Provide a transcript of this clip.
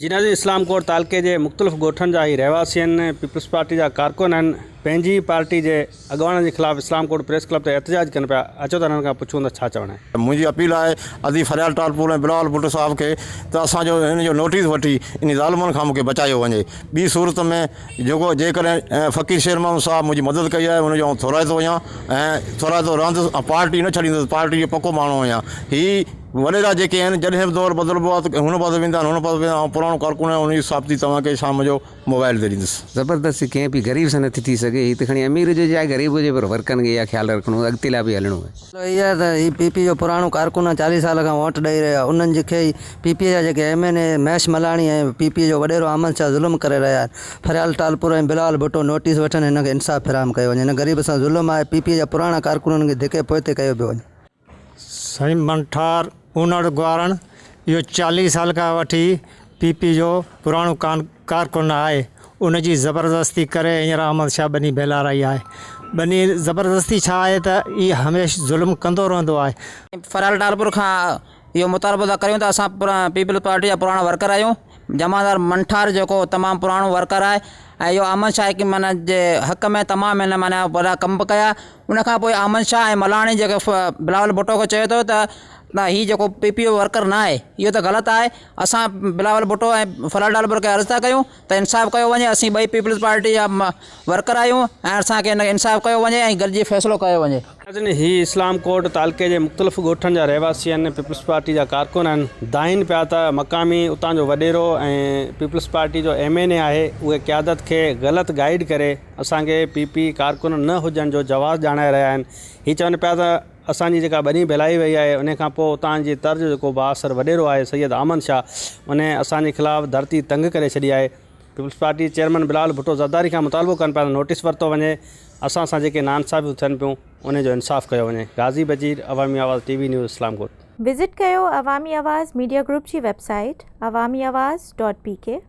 جي ناظرين اسلام ڪوٽ تعلقي جي مختلف ڳوٺن جا هي رهواسي آهن پيپلز پارٽي جا ڪارڪن آهن پنهنجي ئي پارٽي جي اڳواڻن جي خلاف اسلام ڪوٽ پريس ڪلب تي احتجاج ڪن پيا اچو ته انهن کان پڇون ته ڇا چوڻ آهي. منهنجي اپيل آهي ادي فريال ٽالپور ۽ بلاول ڀٽو صاحب کي ته اسان جو هن جو نوٽيس وٺي انهي ظالمن کان مونکي بچايو وڃي ٻي صورت ۾ جيڪو جيڪڏهن فقير شير محمد صاحب منهنجي مدد ڪئي آهي ان جو آئون ٿورائتو آهيان ۽ ٿورائتو رهندس ۽ پارٽي نه ڇڏيندس پارٽي جو پڪو ماڻهو آهيان هي وڏيرا جيڪي آهن جڏهن به دور بدلبو آهي ته هن پاسي ويندا آهن هن پاسي ويندا آهن آئون پراڻو ڪارڪن آهيان ان جي ثابتي توهان کي شام جو موبائل تي ڏيندس. زبردستي ڪنهن به غريب سان نٿي ٿي سگهي هي ته کڻي امير هجي چاهي غريب هجي پر ورڪن کي اها خيال رکڻو اڳتي لاء به هلڻو آهي. مسئلو هي آهي ته هي پي پي جو پراڻو ڪارڪن آهي 40 سال کان ووٽ ڏئي رهيو آهي انهن جي کي ئي پي پي جا جيڪي ايم اين اي مهيش ملاڻي ۽ پي پي جو وڏيرو احمد شاهه ظلم ڪري رهيا آهن فريال ٽالپر ۽ بلاول ڀٽو نوٽيس وٺن هن کي انصاف فراهم ڪيو وڃي هن غريب سان ظلم آهي پي پي جا پراڻا ڪارڪنن کي ڌڪي پوئتي ڪيو پيو وڃي. سائين منٺار اونڙ گوارڻ اهو 40 سال کان وٺي پي پي جو پراڻو ڪارڪن آهي ان جي زبردستي ڪري هينئر احمد شاهه ٻني ڀيلارائي آهي ٻني زبردستي ڇا آهي ته اهي هميشھ ظلم ڪندو رهندو آهي. فرحال ٽالپر کان اهو مطالبو ٿا ڪريون ته اسان پيپلز پارٽي جا پراڻا ورڪر آهيون جمعدار منٺار جيڪو تمام پراڻو ورڪر آهي ۽ اهو احمد شاهه هڪ معنيٰ جي حق ۾ تمام هن معنيٰ وڏا ڪم به ڪيا ان کان پوء احمد شاهه ۽ ملاڻي جيڪي بلاول ڀٽو کي چيو اٿو ته هي جيڪو پي پي جو ورڪر نه آهي اهو ته غلط آهي اسان بلاول ڀٽو ۽ فرحت ٽالپر کي عرض ٿا ڪيون ته انصاف ڪيو وڃي اسين ٻئي پيپلز پارٽي جا ورڪر آهيون ۽ اسان کي انصاف ڪيو وڃي ۽ گڏجي فيصلو ڪيو وڃي. ناظرين هي اسلام ڪوٽ تعلقي جي مختلف ڳوٺن جا رهواسي آهن پيپلز پارٽي جا ڪارڪن آهن دانهين پيا ته مقامي اتان جو وڏيرو ۽ پيپلز پارٽي جو ايم اين اي آهي اهي قيادت کي غلط گائيڊ ڪري اسان کي پي پي ڪارڪن نه هجڻ جو جواز ڄاڻائي رهيا آهن هي چون پيا ته اسان جي جيڪا ٻني ڀيلائي وئي آهي انهي کان پوء اتان جي طرز جو جيڪو بااثر وڏيرو آهي سيد احمد شاهه انهي اسان جي خلاف ڌرتي تنگ ڪري ڇڏي آهي پيپلز پارٽي جي چيئرمين بلاول ڀٽو زرداري کان مطالبو ڪن پيا ته نوٽيس ورتو وڃي اسان سان جيڪي ناانصافيون ٿين پيون انهي جو انصاف ڪيو وڃي Ghazi Bajeer Awami Awaz T V news Islamkot. Visit ڪيو عوامي آواز ميڊيا گروپ جي website Awami Awaz dot P K.